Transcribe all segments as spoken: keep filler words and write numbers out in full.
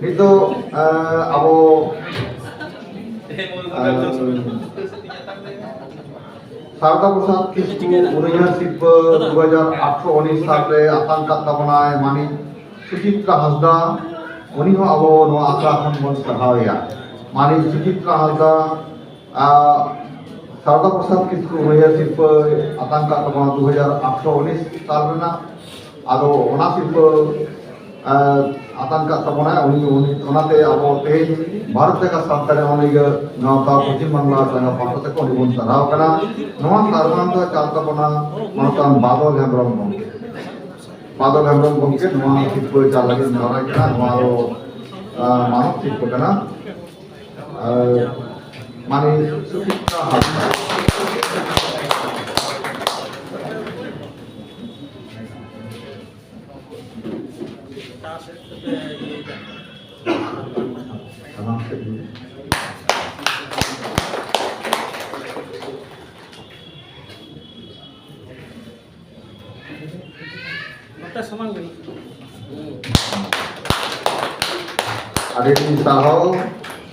ᱱᱤᱛᱚᱜ ᱟᱵᱚ ᱥᱟᱨᱚᱫᱟ ᱯᱨᱚᱥᱟᱫᱽ ᱠᱤᱥᱠᱩ ᱩᱱᱩᱭᱦᱟᱹᱨ ᱥᱤᱨᱯᱟᱹ ᱫᱩ ᱦᱟᱡᱟᱨ ᱟᱴᱷᱨᱚ ᱩᱱᱤᱥ ᱥᱟᱞ ᱨᱮ ᱟᱛᱟᱝ ᱠᱟᱫ ᱛᱟᱵᱚᱱᱟᱭ ᱢᱟᱹᱱᱤᱡ ᱥᱩᱪᱤᱛᱨᱟ ᱦᱟᱸᱥᱫᱟ᱾ ᱩᱱᱤ ᱦᱚᱸ ᱟᱵᱚ ᱱᱚᱣᱟ ᱟᱠᱷᱲᱟ ᱠᱷᱚᱱ ᱵᱚᱱ ᱥᱟᱨᱦᱟᱣ ᱮᱭᱟ᱾ ᱢᱟᱹᱱᱤᱡ ᱥᱩᱪᱤᱛᱨᱟ ᱦᱟᱸᱥᱫᱟ ᱥᱟᱨᱚᱫᱟ ᱯᱨᱚᱥᱟᱫᱽ ᱠᱤᱥᱠᱩ ᱩᱱᱩᱭᱦᱟᱹᱨ ᱥᱤᱨᱯᱟᱹ ᱟᱛᱟᱝ ᱠᱟᱫ ᱛᱟᱵᱚᱱᱟ ᱫᱩ ᱦᱟᱡᱟᱨ ᱟᱴᱷᱨᱚ ᱩᱱᱤᱥ ᱥᱟᱞ ᱨᱮᱱᱟᱜ᱾ ᱟᱫᱚ ᱚᱱᱟ ᱥᱤᱨᱯᱟᱹ ᱟᱛᱟᱝ ᱠᱟᱫ ᱛᱟᱵᱚᱱᱟᱭ ᱩᱱᱤ᱾ ᱚᱱᱟᱛᱮ ᱟᱵᱚ ᱛᱮᱦᱮᱧ ᱵᱷᱟᱨᱚᱛ ᱡᱟᱠᱟᱛ ᱥᱟᱱᱛᱟᱲᱤ ᱚᱱᱚᱞᱤᱭᱟᱹ ᱜᱟᱶᱛᱟ ᱯᱚᱪᱷᱤᱢ ᱵᱟᱝᱞᱟ ᱡᱟᱸᱜᱟ ᱯᱟᱦᱴᱟ ᱛᱮᱠᱚ ᱩᱱᱤ ᱵᱚᱱ ᱥᱟᱨᱦᱟᱣ ᱠᱟᱱᱟ᱾ ᱱᱚᱣᱟ ᱥᱟᱨᱦᱟᱣ ᱫᱚ ᱪᱟᱞ ᱛᱟᱵᱚᱱᱟ ᱢᱟᱱᱚᱛᱟᱱ ᱵᱟᱫᱚᱞ ᱦᱮᱢᱵᱨᱚᱢ ᱜᱚᱢᱠᱮ᱾ ᱵᱟᱫᱚᱞ ᱦᱮᱢᱵᱨᱚᱢ ᱜᱚᱢᱠᱮ ᱱᱚᱣᱟ ᱥᱤᱨᱯᱟᱹ ᱪᱟᱞ ᱞᱟᱹᱜᱤᱫ ᱱᱮᱦᱚᱨᱟᱭ ᱠᱟᱱᱟ᱾ ᱱᱚᱣᱟ ᱫᱚ ᱢᱟᱱᱚᱛ ᱥᱤᱨᱯᱟᱹ ᱠᱟᱱᱟ᱾ ᱢᱟᱱᱤ ᱥᱩᱪᱤᱛᱨᱟ ᱦᱟᱸᱥᱫᱟ᱾ ᱥᱟᱱᱟᱢ ᱥᱮᱫ ᱜᱮ᱾ ᱱᱚᱛᱮ ᱥᱟᱢᱟᱝ ᱵᱮᱱ᱾ ᱟᱹᱰᱤ ᱟᱹᱰᱤ ᱥᱟᱨᱦᱟᱣ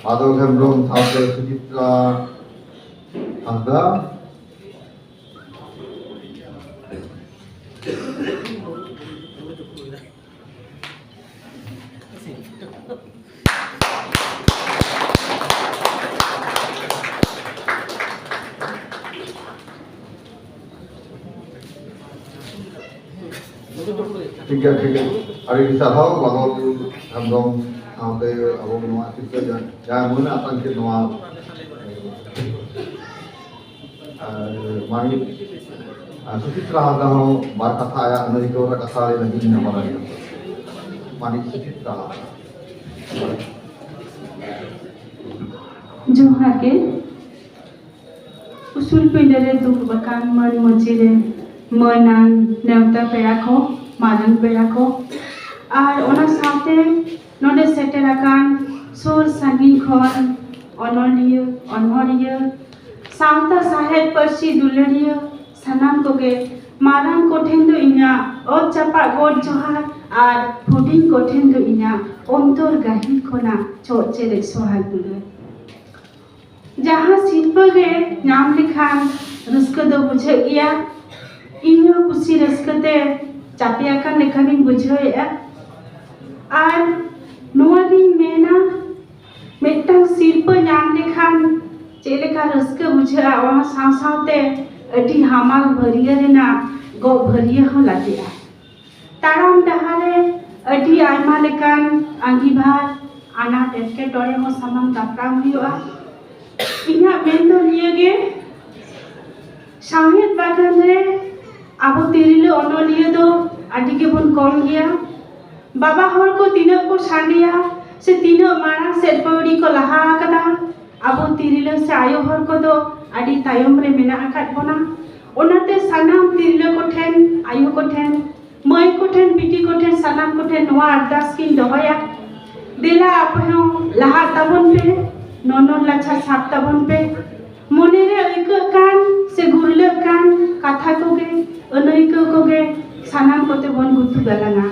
ᱢᱟᱫᱷᱚᱵ ᱦᱮᱢᱵᱨᱚᱢ ᱥᱟᱶᱛᱮ ᱥᱩᱪᱤᱛᱨᱟ ᱦᱟᱸᱥᱫᱟ᱾ ᱴᱷᱤᱠ ᱜᱮᱭᱟ, ᱴᱷᱤᱠ ᱜᱮᱭᱟ᱾ ᱟᱹᱰᱤ ᱥᱟᱨᱦᱟᱣ ᱵᱟᱫᱚᱞ ᱦᱮᱢᱵᱨᱚᱢ ᱥᱟᱶᱛᱮ ᱟᱵᱚ ᱱᱚᱣᱟ ᱪᱤᱛᱟᱹᱨ ᱡᱟᱦᱟᱸ, ᱡᱟᱦᱟᱸ ᱢᱟᱹᱱ ᱟᱛᱟᱝ ᱠᱮᱫ ᱱᱚᱣᱟ, ᱟᱨ ᱢᱟᱹᱱᱤᱡ, ᱟᱨ ᱥᱩᱪᱤᱛᱨᱟ ᱦᱟᱸᱥᱫᱟ ᱦᱚᱸ ᱵᱟᱨ ᱠᱟᱛᱷᱟ ᱟᱭᱟᱜ ᱟᱹᱱᱟᱹᱭᱠᱟᱹᱣ ᱨᱮ ᱠᱟᱛᱷᱟ ᱞᱟᱹᱭ ᱞᱟᱹᱜᱤᱫ ᱤᱧ ᱱᱮᱦᱚᱨ ᱟᱭ ᱠᱟᱱᱟ᱾ ᱢᱟᱹᱱᱤᱡ ᱥᱩᱪᱤᱛᱨᱟ ᱦᱟᱸᱥᱫᱟ᱾ ᱡᱚᱦᱟᱨ ᱜᱮ᱾ ᱩᱥᱩᱞ ᱯᱤᱸᱰᱟᱹ ᱨᱮ ᱫᱩᱲᱩᱵ ᱟᱠᱟᱱ ᱢᱟᱹᱱ ᱢᱟᱹᱡᱷᱤ ᱨᱮ ᱢᱟᱹᱱᱟᱱ ᱱᱮᱣᱛᱟ ᱯᱮᱲᱟ ᱠᱚ, ᱢᱟᱨᱟᱝ ᱯᱮᱲᱟ ᱠᱚ, ᱟᱨ ᱚᱱᱟ ᱥᱟᱶᱛᱮ ᱱᱚᱰᱮ ᱥᱮᱴᱮᱨ ᱟᱠᱟᱱ ᱥᱩᱨ ᱥᱟᱺᱜᱤᱧ ᱠᱷᱚᱱ ᱚᱱᱚᱞᱤᱭᱟᱹ, ᱚᱱᱚᱲᱦᱤᱭᱟᱹ, ᱥᱟᱶᱛᱟ ᱥᱟᱶᱦᱮᱫ ᱯᱟᱹᱨᱥᱤ ᱫᱩᱞᱟᱹᱲᱤᱭᱟᱹ, ᱥᱟᱱᱟᱢ ᱠᱚᱜᱮ ᱢᱟᱨᱟᱝ ᱠᱚᱴᱷᱮᱱ ᱫᱚ ᱤᱧᱟᱹᱜ ᱚᱛ ᱪᱟᱯᱟᱫ ᱜᱚᱰ ᱡᱚᱦᱟᱨ ᱟᱨ ᱦᱩᱰᱤᱧ ᱠᱚᱴᱷᱮᱱ ᱫᱚ ᱤᱧᱟᱹᱜ ᱚᱱᱛᱚᱨ ᱜᱟᱹᱦᱤᱨ ᱠᱷᱚᱱᱟᱜ ᱪᱚᱜ ᱪᱮᱨᱮᱡ ᱥᱚᱦᱟᱜ ᱫᱩᱞᱟᱹᱲ᱾ ᱡᱟᱦᱟᱸ ᱥᱤᱨᱯᱟᱹ ᱜᱮ ᱧᱟᱢ ᱞᱮᱠᱷᱟᱱ ᱨᱟᱹᱥᱠᱟᱹ ᱫᱚ ᱵᱩᱡᱷᱟᱹᱜ ᱜᱮᱭᱟ᱾ ᱤᱧ ᱦᱚᱸ ᱠᱩᱥᱤ ᱨᱟᱹᱥᱠᱟᱹ ᱛᱮ ᱪᱟᱯᱮ ᱟᱠᱟᱱ ᱞᱮᱠᱟᱱᱤᱧ ᱵᱩᱡᱷᱟᱹᱣᱮᱫᱼᱟ᱾ ᱟᱨ ᱱᱚᱣᱟ ᱜᱤᱧ ᱢᱮᱱᱟ, ᱢᱤᱫᱴᱟᱝ ᱥᱤᱨᱯᱟᱹ ᱧᱟᱢ ᱞᱮᱠᱷᱟᱱ ᱪᱮᱫ ᱞᱮᱠᱟ ᱨᱟᱹᱥᱠᱟᱹ ᱵᱩᱡᱷᱟᱹᱜᱼᱟ, ᱚᱱᱟ ᱥᱟᱶ ᱥᱟᱶᱛᱮ ᱟᱹᱰᱤ ᱦᱟᱢᱟᱞ ᱵᱷᱟᱹᱨᱭᱟᱹ ᱨᱮᱱᱟᱜ ᱜᱚᱜ ᱵᱷᱟᱹᱨᱭᱟᱹ ᱦᱚᱸ ᱞᱟᱫᱮᱜᱼᱟ᱾ ᱛᱟᱲᱟᱢ ᱰᱟᱦᱟᱨ ᱨᱮ ᱟᱹᱰᱤ ᱟᱭᱢᱟ ᱞᱮᱠᱟᱱ ᱟᱺᱜᱤᱵᱷᱟᱨ, ᱟᱱᱟᱴ, ᱮᱴᱠᱮᱴᱚᱬᱮ ᱦᱚᱸ ᱥᱟᱢᱟᱝ ᱫᱟᱯᱨᱟᱢ ᱦᱩᱭᱩᱜᱼᱟ᱾ ᱤᱧᱟᱹᱜ ᱢᱮᱱ ᱫᱚ ᱱᱤᱭᱟᱹ ᱜᱮ, ᱥᱟᱶᱦᱮᱫ ᱵᱟᱜᱟᱱ ᱨᱮ ᱟᱵᱚ ᱛᱤᱨᱞᱟᱹ ᱚᱱᱚᱞᱤᱭᱟᱹ ᱫᱚ ᱟᱹᱰᱤ ᱜᱮᱵᱚᱱ ᱠᱚᱢ ᱜᱮᱭᱟ᱾ ᱵᱟᱵᱟ ᱦᱚᱲ ᱠᱚ ᱛᱤᱱᱟᱹᱜ ᱠᱚ ᱥᱟᱸᱜᱮᱭᱟ ᱥᱮ ᱛᱤᱱᱟᱹᱜ ᱢᱟᱲᱟᱝ ᱥᱮᱫ ᱯᱟᱹᱣᱲᱤ ᱠᱚ ᱞᱟᱦᱟ ᱟᱠᱟᱫᱟ, ᱟᱵᱚ ᱛᱤᱨᱞᱟᱹ ᱥᱮ ᱟᱭᱳ ᱦᱚᱲ ᱠᱚᱫᱚ ᱟᱹᱰᱤ ᱛᱟᱭᱚᱢ ᱨᱮ ᱢᱮᱱᱟᱜ ᱟᱠᱟᱫ ᱵᱚᱱᱟ᱾ ᱚᱱᱟᱛᱮ ᱥᱟᱱᱟᱢ ᱛᱤᱨᱞᱟᱹ ᱠᱚᱴᱷᱮᱱ, ᱟᱭᱳ ᱠᱚᱴᱷᱮᱱ, ᱢᱟᱹᱭ ᱠᱚᱴᱷᱮᱱ, ᱵᱤᱴᱤ ᱠᱚᱴᱷᱮᱱ, ᱥᱟᱱᱟᱢ ᱠᱚᱴᱷᱮᱱ ᱱᱚᱣᱟ ᱟᱨᱫᱟᱥ ᱜᱤᱧ ᱫᱚᱦᱚᱭᱟ, ᱫᱮᱞᱟ ᱟᱯᱮ ᱦᱚᱸ ᱞᱟᱦᱟᱜ ᱛᱟᱵᱚᱱ ᱯᱮ, ᱱᱚᱱᱚᱞ ᱞᱟᱪᱷᱟ ᱥᱟᱵ ᱛᱟᱵᱚᱱ ᱯᱮ᱾ ᱢᱚᱱᱮᱨᱮ ᱟᱹᱭᱠᱟᱹᱜ ᱠᱟᱱ ᱥᱮ ᱜᱩᱨᱞᱟᱹᱜ ᱠᱟᱱ ᱠᱟᱛᱷᱟ ᱠᱚᱜᱮ, ᱟᱹᱱᱟᱹᱭᱠᱟᱹᱣ ᱠᱚᱜᱮ ᱥᱟᱱᱟᱢ ᱠᱚᱛᱮ ᱵᱚᱱ ᱜᱩᱛᱩ ᱜᱟᱞᱟᱝᱟ᱾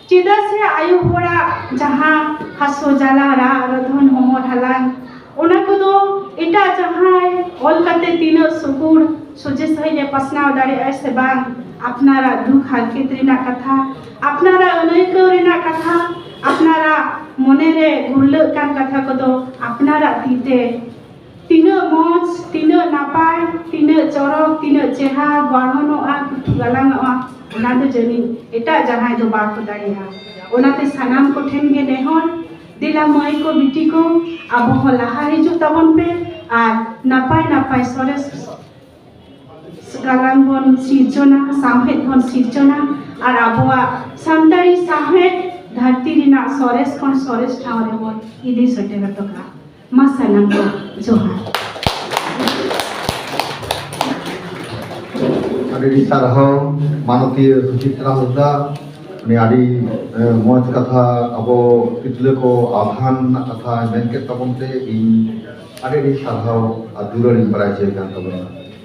ᱪᱮᱫᱟᱜ ᱥᱮ ᱟᱭᱳ ᱦᱚᱲᱟᱜ ᱡᱟᱦᱟᱸ ᱦᱟᱹᱥᱩ ᱡᱟᱞᱟ, ᱨᱟᱜ ᱨᱚᱫᱷᱚᱱ, ᱦᱚᱢᱚᱨ ᱦᱟᱞᱟᱝ, ᱚᱱᱟ ᱠᱚᱫᱚ ᱮᱴᱟᱜ ᱡᱟᱦᱟᱸᱭ ᱚᱞ ᱠᱟᱛᱮ ᱛᱤᱱᱟᱹᱜ ᱥᱩᱜᱩᱲ ᱥᱚᱡᱷᱮ ᱥᱟᱺᱦᱤᱡ ᱮ ᱯᱟᱥᱱᱟᱣ ᱫᱟᱲᱮᱭᱟᱜᱼᱟᱭ ᱥᱮ ᱵᱟᱝ, ᱟᱯᱱᱟᱨᱟᱜ ᱫᱩᱠ ᱦᱟᱨᱠᱮᱛ ᱨᱮᱱᱟᱜ ᱠᱟᱛᱷᱟ, ᱟᱯᱱᱟᱨᱟᱜ ᱟᱹᱱᱟᱹᱭᱠᱟᱹᱣ ᱨᱮᱱᱟᱜ ᱠᱟᱛᱷᱟ, ᱟᱯᱱᱟᱨᱟᱜ ᱢᱚᱱᱮᱨᱮ ᱜᱩᱨᱞᱟᱹᱜ ᱠᱟᱱ ᱠᱟᱛᱷᱟ ᱠᱚᱫᱚ ᱟᱯᱱᱟᱨᱟᱜ ᱛᱤᱛᱮ ᱛᱤᱱᱟᱹᱜ ᱢᱚᱡᱽ, ᱛᱤᱱᱟᱹᱜ ᱱᱟᱯᱟᱭ, ᱛᱤᱱᱟᱹᱜ ᱪᱚᱨᱚᱠ, ᱛᱤᱱᱟᱹᱜ ᱪᱮᱦᱨᱟ ᱜᱚᱲᱦᱚᱱᱚᱜᱼᱟ, ᱠᱩᱴᱷᱤ ᱜᱟᱞᱟᱝᱚᱜᱼᱟ, ᱚᱱᱟ ᱫᱚ ᱡᱟᱹᱱᱤᱡ ᱮᱴᱟᱜ ᱡᱟᱦᱟᱸᱭ ᱫᱚ ᱵᱟᱠᱚ ᱫᱟᱲᱮᱭᱟᱜᱼᱟ᱾ ᱚᱱᱟᱛᱮ ᱥᱟᱱᱟᱢ ᱠᱚᱴᱷᱮᱱ ᱜᱮ ᱱᱮᱦᱚᱨ, ᱫᱮᱞᱟ ᱢᱟᱹᱭ ᱠᱚ, ᱵᱤᱴᱤ ᱠᱚ, ᱟᱵᱚ ᱦᱚᱸ ᱞᱟᱦᱟ ᱦᱤᱡᱩᱜ ᱛᱟᱵᱚᱱ ᱯᱮ ᱟᱨ ᱱᱟᱯᱟᱭ ᱱᱟᱯᱟᱭ ᱥᱚᱨᱮᱥ ᱜᱟᱞᱟᱝ ᱵᱚᱱ ᱥᱤᱨᱡᱚᱱᱟ, ᱥᱟᱶᱦᱮᱫ ᱵᱚᱱ ᱥᱤᱨᱡᱚᱱᱟ ᱟᱨ ᱟᱵᱚᱣᱟᱜ ᱥᱟᱱᱛᱟᱲᱤ ᱥᱟᱶᱦᱮᱫ ᱫᱷᱟᱹᱨᱛᱤ ᱨᱮᱱᱟᱜ ᱥᱚᱨᱮᱥ ᱠᱷᱚᱱ ᱥᱚᱨᱮᱥ ᱴᱷᱟᱶ ᱨᱮᱵᱚᱱ ᱤᱫᱤ ᱥᱮᱴᱮᱨ ᱦᱚᱴᱚ ᱠᱟᱜᱼᱟ᱾ ᱢᱟ ᱥᱟᱱᱟᱢ ᱠᱚ ᱡᱚᱦᱟᱨ᱾ ᱟᱹᱰᱤ ᱟᱹᱰᱤ ᱥᱟᱨᱦᱟᱣ ᱢᱟᱱᱚᱛᱤᱭᱟᱹ ᱥᱩᱪᱤᱛᱨᱟ ᱦᱟᱸᱥᱫᱟ, ᱩᱱᱤ ᱟᱹᱰᱤ ᱮ, ᱢᱚᱡᱽ ᱠᱟᱛᱷᱟ ᱟᱵᱚ ᱛᱤᱨᱞᱟᱹ ᱠᱚ ᱟᱵᱷᱟᱱ ᱨᱮᱱᱟᱜ ᱠᱟᱛᱷᱟ ᱢᱮᱱ ᱠᱮᱫ ᱛᱟᱵᱚᱱ ᱛᱮ ᱤᱧ ᱟᱹᱰᱤ ᱟᱹᱰᱤ ᱥᱟᱨᱦᱟᱣ ᱟᱨ ᱫᱩᱞᱟᱹᱲ ᱤᱧ ᱵᱟᱲᱟᱭ ᱦᱚᱪᱚᱭᱮ ᱠᱟᱱ ᱛᱟᱵᱚᱱᱟ᱾